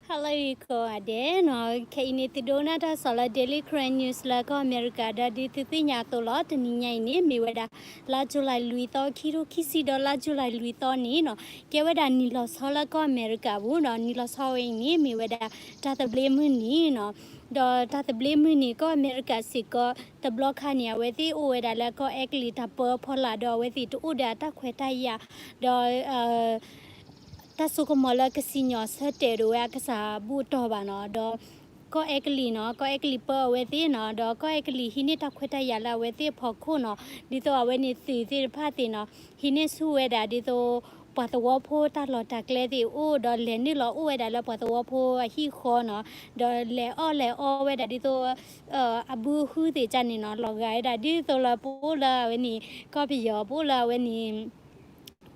Hello ကိးဂၤဒဲးနီၤ, ခဲအံၤန့ၣ် သုဒိကနၣ်တၢ်ကစီၣ်လၢ Daily Karen News လၢကီၢ်အမဲရကၤ ဒီးဒ်သုသ့ၣ်ညါအသိးလီၤ. တနံၤညါအံၤန့ၣ် မ့ၢ်ဝဲဒၣ် လါ July လွံၢ်သီ ခံထိခံဆံ ဒီးလါ July လွံၢ်သီန့ၣ်နီၤ ကဲဝဲဒၣ်နံၣ်လီၤဆီလၢကီၢ်အမဲရကၤပူၤနီၤ. နံၣ်လီၤဆီဝဲအံၤန့ၣ် မ့ၢ်ဝဲဒၣ်တၢ်သဘျ့မုၢ်နံၤနီၤ. ဒီးတၢ်သဘျ့မုၢ်နံၤ ကီၢ်အမဲရကၤစ့ၢ်ကီး တဘျီခါန့ၣ် အဝဲသ့ၣ်အိၣ်ဝဲဒၣ်လၢကီၢ်အဲကလံးတၢ်ပၢအဖီလာ် ဒီးအဝဲသ့ၣ်တအိၣ်ဒီးအတၢ်ခွဲးတၢ်ယာ် ဒီး တၢ်စိကမီၤလၢကစံၣ်ညီၣ်ဆၢတဲာ်ဒိၣ်ဝဲအကစၢ်ဘူၣ်တီၢ်ဘၣ်နီၤ. ဒီးကီၢ်အဲကလံးနီၤ, ကီၢ်အဲကလံးပၢအဝဲသ့ၣ်နီၤ, ဒီးကီၢ်အဲကလံးဟံးန့ၢ်တၢ်ခွဲးတၢ်ယာ်လၢအဝဲသ့ၣ်အဖီခိၣ်နီၤ, ဒ်သိးအဝဲန့ၣ်သုးသ့ၣ်တဖၣ်သ့ၣ်နီၤ, ဟံးန့ၢ်ဆူၣ်ဝဲဒၣ်ဒ်သိး ပှၤသဝီဖိတၢ်လီၢ်တၢ်ကျဲသ့ၣ်အိၣ်, ဒီးလဲၤနုာ်လီၤအိၣ်ဝဲဒၣ်လၢပှၤသဝီဖိအဟံၣ်ဃီနီၤ, ဒီးလဲၤအီၣ်လဲၤအီဝဲဒၣ်ဒ်သိး အဘုဟုသ့ၣ်ကန့ၣ်နီၤ, လီၤဂာ်ဝဲဒၣ်ဒ်သိးလၢပအိၣ်လၢအဝဲန့ၣ် ကီၢ်ပယီၤ ပအိၣ်လၢအဝဲန့ၣ်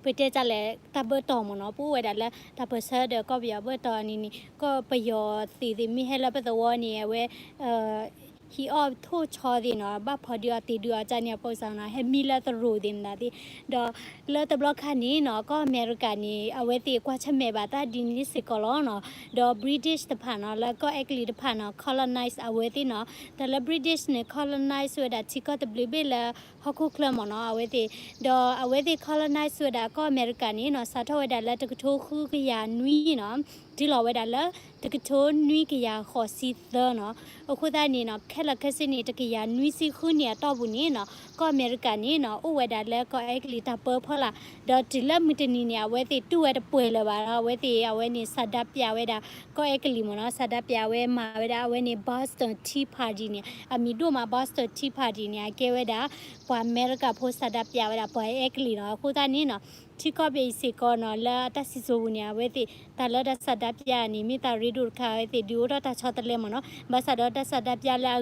ပတဲတၢ်လဲၣ် တၢ်ဘၢတီၢ်မ့ၢ်နီၤ, ပအိၣ်ဝဲဒၣ်လၢတၢ်ပၢၢ်ဆၢဒီးကီၢ်ပယီၤဘၢတီၢ်န့ၣ်န့ၣ်, ကီၢ်ပယီၤသ့ၣ်သ့ၣ်မ့ၢ်ဟဲလၢပသဝီန့ၣ် အဝဲ ဟံးအီၣ်ထိၣ်ဆီသ့ၣ်နီၤ, ဘၣ်ဖီဒုးအီၤတ့ၢ်ဒုးအီၤကန့ၣ် အပိစၢ်နီၤ, ဟဲမံလၢသရိာ်သ့ၣ်မတၤသ့ၣ်, ဒီးလၢတဘျီခါန့ၣ်နီၤ ကီၢ်အမဲရကၤန့ၣ် အဝဲသ့ၣ်ကွၢ်ဆၢၣ်မဲာ်ဘၣ်တၢ်ဒ်န့ၣ်စ့ၢ်ကီးလီၤနီၤ, ဒီး British တဖၣ်နီၤ လၢကီၢ်အဲကလံးတဖၣ်နီၤ colonize အဝဲသ့ၣ်နီၤ, တၢ်လၢ British န့ၣ် colonize ဝဲဒၣ်ထံကီၢ်တဘျုးဘ့ၣ်လၢ ဟီၣ်ခိၣ်ချၢမ့ၢ်နီၤ, အဝဲသ့ၣ်, ဒီးအဝဲသ့ၣ် colonize ဝဲဒၣ်ကီၢ်အမဲရကၤန့ၣ်နီၤ, စးထီၣ်ဝဲဒၣ်လၢတကထိဃုကယၤနွံနီၤ, တုၤလီၤဝဲဒၣ်လၢ တကထိနွံကယၤဃိးဆံသၢနီၤ. အဃိသတးန့ၣ်နီၤ ခဲလၢာ်ခဲဆ့န့ၣ် တကယၤနွံဆံဃုနံၣ်အတီၢ်ပူၤန့ၣ်နီၤ ကီၢ်အမဲရကၤန့ၣ်နီၤ အိၣ်ဝဲဒၣ်လၢကီၢ်အဲကလံးတၢ်ပၢဖီလာ်, ဒီးတုၤလၢမုၢ်တနံၤန့ၣ် အဝဲသ့ၣ်တူၢ်ဝဲတပှဲၤလၢၤဘၣ်နီၤ, အဝဲသ့ၣ် အဝဲန့ၣ် ဆန္ဒပြ ဝဲဒၣ် ကီၢ်အဲကလံးမ့ၢ်နီၤ, ဆန္ဒပြ ဝဲမၤဝဲဒၣ် အဝဲန့ၣ် Boston Tea Party န့ၣ် အမံၤဒိၣ်မး Boston Tea Party န့ၣ် အကဲဝဲဒၣ် ပှၤအမဲရကၤဖိဆန္ဒပြ ဝဲဒၣ်ပှၤအဲကလံးနီၤ. အဃိသတးန့ၣ်နီၤ ထံကီၢ်ဖဲအံၤစ့ၢ်ကီးနီၤ လၢအတၢ်စံၣ်စိၤပူၤန့ၣ် အဝဲသ့ၣ် တၢ်လၢတၢ်ဆန္ဒပြ န့ၣ် မ့ၢ်တၢ်ရ့ဒိၣ်တခါ အဝဲသ့ၣ်ဒုးအိၣ်ထီၣ်တၢ်ဆီတလဲမ့ၢ်နီၤ, ဘၣ်ဆၣ်ဒီးတၢ်ဆန္ဒပြ လၢ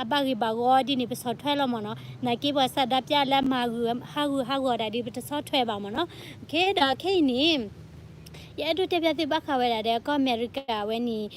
အဘၣ်ဂ့ၤဘၣ်ဂီၤဒ်န့ၣ် ပဆီၣ်ထွဲလီၤမ့ၢ်နီၤ, နာ်က့ပှၤဆန္ဒပြ လၢအမၤဂုာ်ဟးဂူာ်ဟးဂီၤတၢ်ဒ် ပတဆီၣ်ထွဲဘၣ်မ့ၢ်နီၤ. ဒီးခဲအံၤန့ၣ် ယအဲၣ်ဒိးတဲဘၣ်သုဘၣ်ဃးဝဲဒၣ်ဒီး ကီၢ်အမဲရကၤဝဲန့ၣ်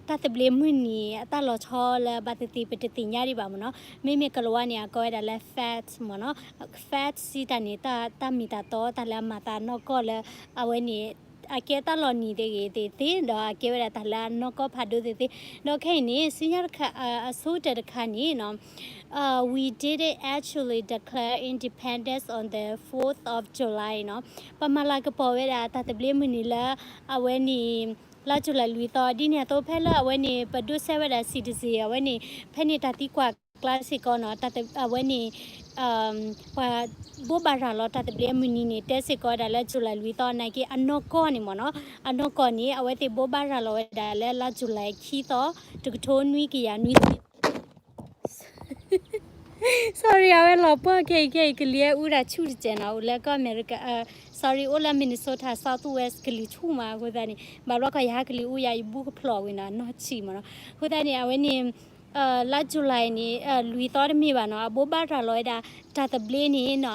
တၢ်သဘျ့မုၢ်နံၤ အတၢ်လီၤဆီလၢဘၣ်သ့ၣ်သ့ၣ် ပတသ့ၣ်ညါဒံးဘၣ်မ့ၢ်နီၤ. မ့မ့ၢ်ကလၤဝါန့ၣ် အကိးဝဲဒၣ်လၢ fad မ့ၢ်နီၤ. fad စံးတၢ်န့ၣ် တၢ်မ့ၢ်တၢ်တီ တၢ်လၢအမၤသးနီၢ်ကီၢ်လၢ အဝဲန့ၣ် အကဲတၢ်လီၤနံၤသ့ၣ်ဂ့ၤသ့ၣ်သ့ၣ် ဒီးအကဲဝဲဒၣ်တၢ်လၢအနီၢ်ကီၢ်ဖးဒိၣ်သ့ၣ်သ့ၣ်. ဒီးခဲအံၤန့ၣ် ဆူညါတခါ အဆိကတၢၢ်တခါန့ၣ်နီၤ we didn't actually declare independence on the fourth of July နီၤ. ပမၤလၤကပီၤဝဲဒၣ်တၢ်သဘျ့မုၢ်နံၤလၢ အဝဲန့ၣ် လါ July လွံၢ်သီ ဒ်န့ၣ်အသိး ဖဲလၢအဝဲန့ၣ် ပဒိးစဲဝဲဒၣ် citizen အဝဲန့ၣ် ဖဲန့ၣ်တၢ်သံကွၢ်ကျါစ့ၢ်ကီးနီၤ အဝဲန့ၣ် ပှၤဘိးဘၣ်ရၤလီၤတၢ်သဘျ့အမုၢ်နံၤန့ၣ် တဲစ့ၢ်ကီးဝဲဒၣ်လၢ July လွံၢ်သီ နာ်က့အနီၢ်ကီၢ်န့ၣ်မ့ၢ်နီၤ. အနီၢ်ကီၢ်န့ၣ် အဝဲသ့ၣ်ဘိးဘၣ်ရၤလီၤဝဲဒၣ်လၢလါ July ခံသီ တကထိနွံကယၤနွံဆံ sorry အဝဲလီၤပှီၢ်ခဲအံၤခဲအံၤ ကလံၤအူတၢ်ဆူၣ်တစဲးနီၤ အိၣ်လၢကီၢ်အမဲရကၤ sorry အိၣ်လၢ Minnesota Southwest ကလံၤဆူၣ်မး အဃိသတးန့ၣ် ဘၣ်ဘျီခီယဟးကလံၤအူယၤ ယဘူကဖျိးဝံၤနီၤ နီၢ်ဆံးမ့ၢ်နီၤ. အဃိသတးန့ၣ် အဝဲန့ၣ် လါ July န့ၣ် လွံၢ်သီတမ့ၢ်ဘၣ်နီၤ အဘိးဘၣ်ရၤလီၤဝဲဒၣ် တၢ်သဘျ့န့ၣ်နီၤ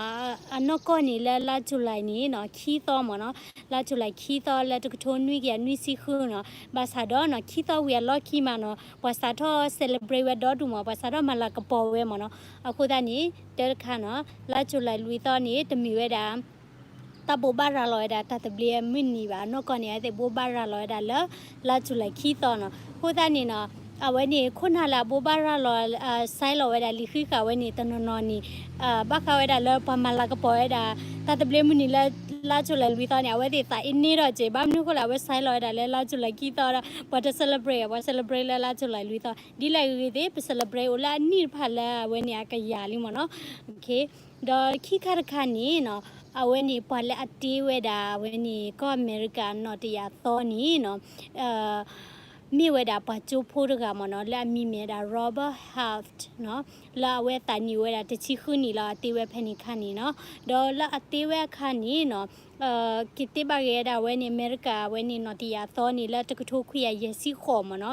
အနီၢ်ကီၢ်န့ၣ်လၢလါ July န့ၣ်နီၤ ခံသီမ့ၢ်နီၤ လါ July ခံသီလၢ တကထိနွံကယၤနွံဆံဃုနီၤ. ဘၣ်ဆၣ်ဒီးနီၤ ခံသီဝံၤအလီၢ်ခံမးနီၤ ပှၤစးထီၣ် celebrate ဝဲဒီဒူၣ်မး ပှၤစးထီၣ်မၤလၤကပီၤဝဲမ့ၢ်နီၤ. အဃိသတးန့ၣ် တၢ်တခါနီၤ လါ July လွံၢ်သီန့ၣ် တမ့ၢ်ဝဲဒၣ် တၢ်ဘိးဘၣ်ရၤလီၤဝဲဒၣ် တၢ်သဘျ့မုၢ်နံၤဘၣ် အနီၢ်ကီၢ်န့ၣ် အဝဲသ့ၣ်ဘိးဘၣ်ရၤလီၤဝဲဒၣ်လၢ လါ July ခံသီနီၤ. အဃိသတးန့ၣ်နီၤ အဝဲန့ၣ် ခိၣ်နၢ်လၢအဘိးဘၣ်ရၤလီၤ sign လီၤဝဲဒၣ်လံာ်ဃံးဃာ်ဝဲန့ၣ် တနီၤနီၤန့ၣ် ဘၣ်ဃးဝဲဒၣ်လၢပှၤမၤလၤကပီၤဝဲဒၣ် တၢ်သဘျ့မုၢ်နံၤလၢ လါ July လွံၢ်သီန့ၣ် အဝဲသ့ၣ်သးအ့န့ၢ်ဒီးက့ၤ ဘၣ်မနုၤဃိလၢအဝဲ sign လီၤဝဲဒၣ်လၢ လါ July ခံသီဒီး ပှၤတ celebrate ပှၤ celebrate လၢ လါ July လွံၢ်သီ ဒ်လဲၣ်ဂ့ၤဂ့ၤသ့ၣ် ပ celebrate အိၣ်လၢအနံၣ်တဖၣ်လၢအဝဲန့ၣ်အကယၤလံမ့ၢ်နီၤ. ဒီးခံခါတခါန့ၣ်နီၤ အဝဲန့ၣ် ပှၤလၢအတ့ဝဲဒၣ် အဝဲန့ၣ် ကီၢ်အမဲရကၤနီၣ်တယၢ်သီန့ၣ်နီၤ မ့ၢ်ဝဲဒၣ်ပှၤကၠိဖိတဂၤမ့ၢ်နီၤ လၢအမံၤမ့ၢ်ဝဲဒၣ် Robert Taft နီၤ လၢအဝဲသးနံၣ်ဝဲဒၣ်တဆံဃုနံၣ်လီၤ အတ့ဝဲဖဲန့ၣ်အခါန့ၣ်နီၤ. ဒီးလၢအတ့ဝဲအခါန့ၣ်နီၤ က့ၤတ့ဘၣ်ဂ့ၤဝဲဒၣ်အဝဲန့ၣ် အမဲရကၤ အဝဲန့ၣ်နီၣ်တယၢ်သီန့ၣ် လၢတကထိခွံကယၤယဲၢ်ဆံဃိးမ့ၢ်နီၤ.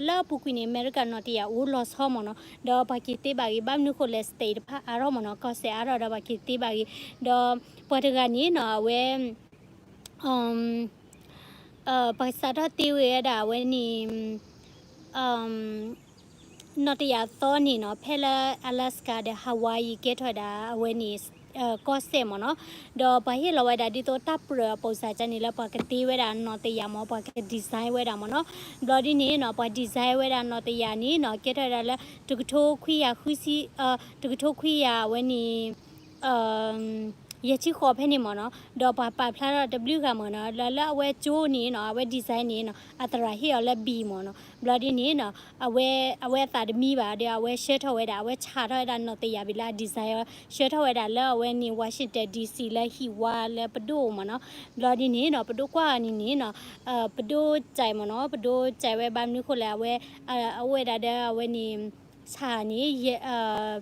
လၢအပူၤကွံာ်န့ၣ် အမဲရကၤနီၣ်တယၢ်အိၣ်လီၤဆီမ့ၢ်နီၤ ဒီးပှၤက့ၤတ့ဘၣ်ဂ့ၤ ဘၣ်မနုၤဃိလဲၣ် state တဖၣ်အါထီၣ်မ့ၢ်နီၤ ကီၢ်စဲၣ်အါထီၣ်ဒီးပှၤက့ၤတ့ဘၣ်ဂ့ၤ ဒီးပှၤတဂၤန့ၣ်နီၤ အဝဲ ပှၤစးထီၣ်တ့ဝဲဒၣ်အဝဲန့ၣ် နီၣ်တယၢ်သီန့ၣ်နီၤ ဖဲလၢ Alaska ဒီး Hawaii ကဲထီၣ်ဒၣ်အဝဲန့ၣ် ကီၢ်စဲၣ်မ့ၢ်နီၤ. ဒီးပှၤဟ့ၣ်လီၤဝဲဒၣ်ဒ်သိးတၢ်ပြၢအပိစၢ်ကန့ၣ်လၢပှၤကတ့ဝဲဒၣ်နီၣ်တယာ်မ့ၢ် ပှၤက design ဝဲဒၣ်မ့ၢ်နီၤ. ဘျီဒ်န့ၣ်နီၤ ပှၤ design ဝဲဒၣ်နီၣ်တယာ်န့ၣ်နီၤ ကဲထီၣ်ဝဲဒၣ်လၢ တကထိခွံကယၤဃုဆံ, တကထိခွံကယၤအဝဲန့ၣ် ယဲၢ်ဆံဃိးဖဲန့ၣ်မ့ၢ်နီၤ. ဒီးပှၤပာ်ဖျါထီၣ်တဘျုးဂၤမ့ၢ်နီၤ လၢလၢအဝဲကၠိန့ၣ်နီၤ အဝဲ design န့ၣ်နီၤ အသရၣ်ဟ့ၣ်အီၤလၢ B မ့ၢ်နီၤ. ဘျီဒ်န့ၣ်နီၤ အဝဲ အဝဲအသးတမံဘၣ်ဒီး အဝဲဆှၢထီၣ်ဝဲဒၣ် အဝဲဆးထီၣ်ဝဲဒၣ်နီၣ်တယာ်ဘ့ၣ်လၢအ design အီၤ ဆှၢထီၣ်ဝဲဒၣ်လၢအဝဲန့ၣ် Washington D C လၢဟံၣ်ဝါလၢပဒိၣ်မ့ၢ်နီၤ. ဘျီဒ်န့ၣ်နီၤ ပဒိၣ်ကွၢ်အီၤန့ၣ်န့ၣ်နီၤ ပဒိၣ်စဲးမ့ၢ်နီၤ ပဒိၣ်စဲးဝဲဘၣ်မနုၤဃိလဲၣ် အဝဲ အအိၣ်ဝဲဒၣ်ဒီးအဝဲန့ၣ် ဆးန့ၣ်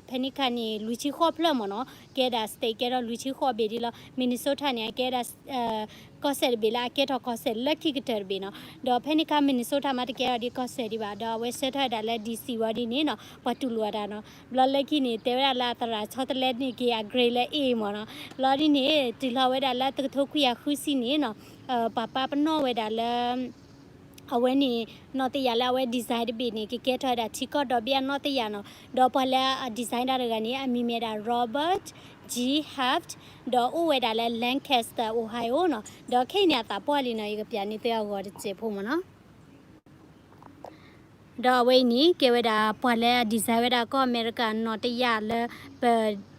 ဖဲန့ၣ်ခါန့ၣ် လွံၢ်ဆံဃိးဖျၢၣ်မ့ၢ်နီၤ ကဲဒၣ် state ကဲထီၣ်လွံၢ်ဆံဃိးဘ့ၣ်ဒ်လီၤ. Minnesota န့ၣ် အကဲဒၣ် ကီၢ်စဲၣ်တဘ့ၣ်လၢအကဲထီၣ်ကီၢ်စဲၣ်လၢခံကတၢၢ်တဘ့ၣ်နီၤ. ဒီးဖဲန့ၣ်ခါ Minnesota မ့ၢ်တကဲထီၣ်ဒ်ကီၢ်စဲၣ်ဒံးဘၣ် ဒီးအဝဲဆှၢထီၣ်ဝဲဒၣ်လၢ D C ဝံၤဒ်န့ၣ်နီၤ ပှၤတူၢ်လိာ်အတၢ်နီၤ. ဘျီလၢခံန့ၣ် တဲဝဲဒၣ်လၢအသရၣ်ဆီတလဲန့ၣ်က့ၤ အကြၢးလၢအ့ၣ်မ့ၢ်နီၤ. ဘျီဒ်န့ၣ် တုၤလီၤဝဲဒၣ်လၢတကထိခွံကယၤဃုဆံန့ၣ်နီၤ ပှၤပာ်ပနီၣ်ဝဲဒၣ်လၢ အဝဲန့ၣ် နီၣ်တယာ်လၢအဝဲ design တဘ့ၣ်န့ၣ် ကကဲထီၣ်ဝဲဒၣ်ထံကီၢ်ဒီဘ့ၣ်အနီၣ်တယာ်နီၤ. ဒီးပှၤလၢအ design တၢ်တဂၤန့ၣ် အမံၤမ့ၢ်ဒၣ် Robert G Haft ဒီးအိၣ်ဝဲဒၣ်လၢ Lancaster Ohio နီၤ. ဒီးခဲအံၤန့ၣ် အသးပှၢ်လံနီၤ ယကပျးန့ၢ်သုအဂီၤတစဲးဖိမ့ၢ်နီၤ. ဒီးအဝဲအံၤန့ၣ် ကဲဝဲဒၣ်ပှၤလၢအ design ဝဲဒၣ်ကီၢ်အမဲရကၤနီၣ်တယာ်လၢ ပ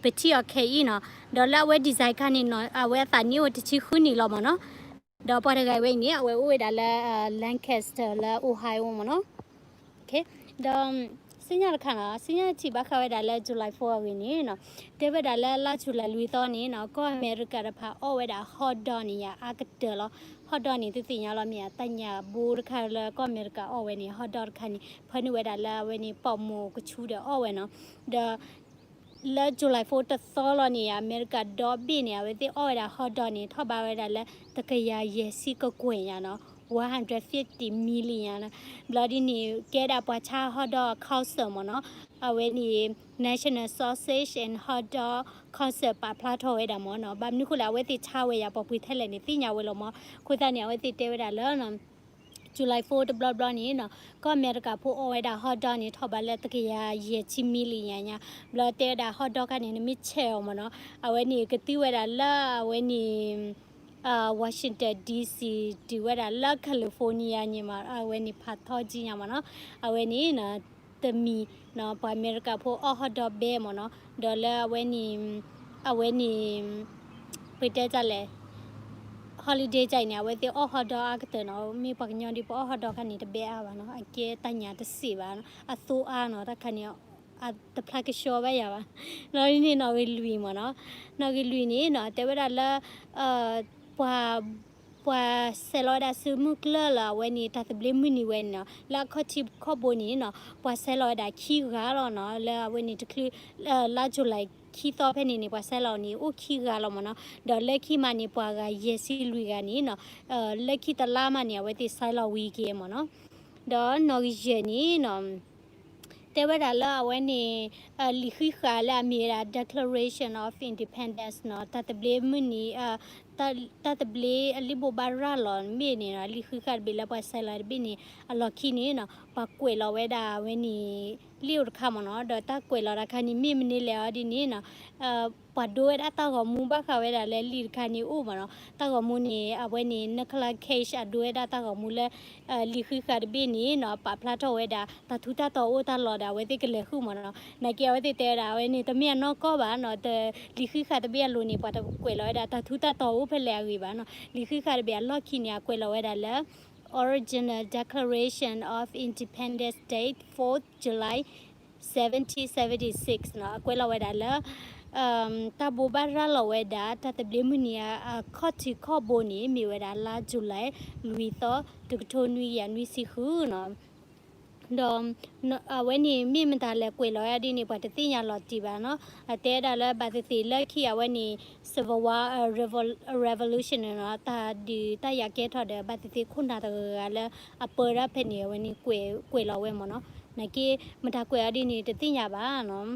ပထံၣ်အီၤခဲအံၤနီၤ. ဒီးလၢအဝဲ design ခါန့ၣ်နီၤ အဝဲအသးနံၣ်အိၣ်တဆံဃုနံၣ်လီၤမ့ၢ်နီၤ. ဒီးပှၤတဂၤဝဲအံၤန့ၣ် အဝဲအိၣ်ဝဲဒၣ်လၢ Lancaster လၢ Ohio မ့ၢ်နီၤ. ဒီး စံၣ်ညီၣ်တခါနီၤ စံၣ်ညီၣ်ထံၣ်ဘၣ်ဃးဝဲဒၣ်လၢ July four အဂ့ၢ်န့ၣ်နီၤ တဲဝဲဒၣ်လၢလါ July လွံၢ်သီန့ၣ်နီၤ ကီၢ်အမဲရကၤတဖၣ်အီၣ်ဝဲဒၣ် hot dog န့ၣ်ယါအါကတၢၢ်လီၤ. hot dog န့ၣ် သုသ့ၣ်ညါလီၤမ့ၢ်ဧါ တၢ်ညၣ်ဘိတခါလၢကီၢ်အမဲရကၤအီၣ်ဝဲန့ၣ် hot dog တခါန့ၣ် ဖၢနုာ်ဝဲဒၣ်လၢအဝဲန့ၣ် ပီၣ်မိၣ်ကဆူဒီးအီၣ်ဝဲနီၤ. ဒီး လၢ July four တသီလီၤန့ၣ် အမဲရကၤဒီဘ့ၣ်န့ၣ် အဝဲသ့ၣ်အီၣ်ဝဲဒၣ် hot dog န့ၣ် ထီၣ်ဘးဝဲဒၣ်လၢ တကယၤယဲၢ်ဆံကကွဲၢ်ညါနီၤ one hundred fifty million ညါနီၤ. ဘျီဒ်န့ၣ် ကဲဒၣ်ပှၤဆါ hot dog council မ့ၢ်နီၤ အဝဲန့ၣ် National Sausage and Hot Dog Council ပာ်ဖျါထီၣ်ဝဲဒၣ်မ့ၢ်နီၤ. ဘၣ်မနုၤဃိလဲၣ် အဝဲသ့ၣ်ဆါဝဲယါ ပှၤပှ့ၤထဲလဲၣ်န့ၣ် သ့ၣ်ညါဝဲလီၤမ့ၢ်. အဃိသတးန့ၣ် အဝဲသ့ၣ်တဲဝဲဒၣ်လၢ July four တဘျီဘျီန့ၣ်နီၤ ကီၢ်အမဲရကၤဖိအီၣ်ဝဲဒၣ် hot dog န့ၣ် ထီၣ်ဘးလၢတကယၤယဲၢ်ဆံ million ညါညါ. ဘျီတဲဝဲဒၣ် hot dog ခါန့ၣ် နမ့ၢ်ဆဲးအီၤမ့ၢ်နီၤ အဝဲန့ၣ်ကသံဝဲဒၣ်လၢအဝဲန့ၣ် Washington D C တုၤဝဲဒၣ်လၢ California ညါမး အဝဲန့ၣ်ဖးထီကံညါမ့ၢ်နီၤ. အဝဲန့ၣ် တမံၤ ပှၤအမဲရကၤဖိအီၣ် hot dog ဘဲမ့ၢ်နီၤ, ဒီးလၢအဝဲန့ၣ် အဝဲန့ၣ် ပတဲတၢ်လဲၣ် holiday တခါအံၤန့ၣ် အဝဲသ့ၣ်အီၣ် hot dog အါကတၢၢ်နီၤ, မ့ၢ်ပှၤကညီဒ်ပအီၣ် hot dog ခါန့ၣ် တဘဲအါဘၣ်နီၤ, အကဲတၢ်ညၣ်တစ့ၢ်ဘၣ်နီၤ, အသိအါနီၤ, တၢ်ခါန့ၣ် တဖျါကဆှီဘၣ်ယၤဘၣ်. ဒီးဒ်န့ၣ်နီၣ်ဂံၢ်လွံၢ်မ့ၢ်နီၤ, နီၣ်ဂံၢ်လွံၢ်န့ၣ်နီၤ တဲဝဲဒၣ်လၢ ပှၤ ပှၤဆဲးလီၤဝဲဒၣ်စုမုၢ်ကျၢၢ်လၢအဝဲန့ၣ် တၢ်သဘျ့မုၢ်နံၤဝဲန့ၣ်နီၤ, လၢအခီၣ်ထံးခီၣ်ဘိန့ၣ်နီၤ ပှၤဆဲးလီၤဝဲဒၣ်ခံဂၤလီၤနီၤ, လၢအဝဲန့ၣ်တချုး လါ July ခံသီဖဲန့ၣ်န့ၣ် ပှၤဆဲးလီၤန့ၣ် အိၣ်ခံဂၤလီၤမ့ၢ်နီၤ, ဒီးလၢခံမးန့ၣ် ပှၤဂၤယဲၢ်ဆံလွံၢ်ဂၤန့ၣ်နီၤ, လၢခံတလါမးန့ၣ် အဝဲသ့ၣ်ဆဲးလီၤဝံၤက့ၤမ့ၢ်နီၤ, ဒီးနီၣ်ဂံၢ်ယဲၢ်န့ၣ်နီၤ တဲဝဲဒၣ်လၢအဝဲန့ၣ် လံာ်ဃံးဃာ်လၢအမ့ၢ်ဝဲဒၣ် Declaration of Independence နီၤ, တၢ်သဘျ့မုၢ်နံၤ တၢ်သဘျ့အလံာ်ဘိးဘၣ်ရၤလီၤမ့ၢ်န့ၣ်နီၤ, လံာ်ဃံးဃာ်တဘ့ၣ်လၢပှၤဆဲးလီၤတဘ့ၣ်န့ၣ် အလီၢ်ခံန့ၣ်နီၤ ပှၤကွဲးလီၤဝဲဒၣ်အဝဲန့ၣ် လံာ်အိၣ်တခါမ့ၢ်နီၤ, ဒီးတၢ်ကွဲးလီၤတၢ်ခါန့ၣ် မ့ၢ်မနုၤလဲၣ်အီၤဒ်န့ၣ်နီၤ ပှၤဒိဝဲဒၣ်တၢ်ဂီၤမူဘၣ်ဃးဝဲဒၣ်လၢလံာ်တခါန့ၣ်အိၣ်မ့ၢ်နီၤ, တၢ်ဂီၤမူန့ၣ် အဝဲန့ၣ် Nicolas Cage အဒိဝဲဒၣ်တၢ်ဂီၤမူလၢ လံာ်ဃံးဃာ်တဘ့ၣ်န့ၣ်နီၤ ပာ်ဖျါထီၣ်ဝဲဒၣ် တၢ်ထူးတၢ်တီၤအိၣ်တၢ်လီၢ်ဒီး အဝဲသ့ၣ်ကလဲၤဃုမ့ၢ်နီၤ, နာ်က့အဝဲသ့ၣ်တဲဝဲဒၣ် အဝဲန့ၣ် တမ့ၢ်အနီၢ်ကီၢ်ဘၣ်နီၤ, လံာ်ဃံးဃာ်တဘ့ၣ်အလိၤန့ၣ် ပှၤတကွဲးလီၤဝဲဒၣ် တၢ်ထူးတၢ်တီၤအိၣ်ဖဲလဲၣ်အဂ့ၢ်ဘၣ်နီၤ, လံာ်ဃံးဃာ်တဘ့ၣ်အလီၢ်ခံန့ၣ် အကွဲးလီၤဝဲဒၣ်လၢ Original Declaration of Independence date fourth July seventeen seventy-six နီၤ, အကွဲးလီၤဝဲဒၣ်လၢ တၢ်ဘိးဘၣ်ရၤလီၤဝဲဒၣ် တၢ်သဘျ့မုၢ်နံၤအခီၣ်ထံးခီၣ်ဘိန့ၣ် မ့ၢ်ဝဲဒၣ်လါ July လွံၢ်သီ တကထိနွံကယၤနွံဆံဃုနီၤ, ဒီး အဝဲန့ၣ်မ့ၢ်မတၤလဲၣ်ကွဲးလီၤဝဲဒ်န့ၣ် ပှၤတသ့ၣ်ညါလီၤတံၢ်ဘၣ်နီၤ, အတဲဝဲဒၣ်လၢဘၣ်သ့ၣ်သ့ၣ်လၢခံအဝဲန့ၣ် Civil War Revolution နီၤ, တၢ်ဒုးတၢ်ယၤကဲထီၣ်ဒီး ဘၣ်သ့ၣ်သ့ၣ်ခိၣ်နၢ်တဂၤဂၤလၢအပၢဒၣ်ဖဲန့ၣ် အဝဲန့ၣ်ကွဲးလီၤဝဲမ့ၢ်နီၤ, နာ်က့ မတၤကွဲးအီၤဒ်န့ၣ် တသ့ၣ်ညါဘၣ်နီၤ.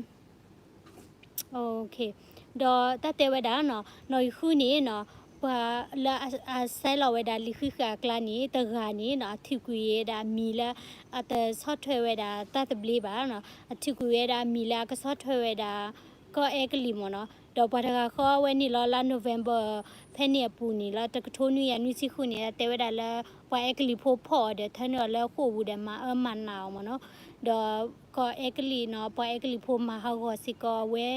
ဒီးတၢ်တဲဝဲဒၣ်နီၤ, နီၣ်ဂံၢ်ဃုန့ၣ်နီၤ, ပှၤလၢအဆဲးလီၤဝဲဒၣ်လံာ်ဃံးဃာ်အကျါန့ၣ် တဂၤန့ၣ်နီၤ, အထုးကွံာ်ဝဲဒၣ်အမံၤလၢ အတဆီၣ်ထွဲဝဲဒၣ်တၢ်သဘျ့ဘၣ်နီၤ, အထုးကွံာ်ဝဲဒၣ်အမံၤလၢအကဆီၣ်ထွဲဝဲဒၣ် ကီၢ်အဲကလံးမ့ၢ်နီၤ, ဒီးပှၤတဂၤဃီဝဲန့ၣ်လီၤ လါ November ဖဲန့ၣ်အပူၤန့ၣ်လီၤ တကထိနွံကယၤနွံဆံဃုန့ၣ် တဲဝဲဒၣ်လၢ ပှၤအဲကလံးဖိဖီၣ်အီၤဒီး ထၢနုာ်အီၤလၢဃိာ်ပူၤဒီး မၤအၢမၤနးအီၤမ့ၢ်နီၤ. ဒီးကီၢ်အဲကလံးနီၤ ပှၤအဲကလံးဖိမၤဟးဂီၤစ့ၢ်ကီးအဝဲ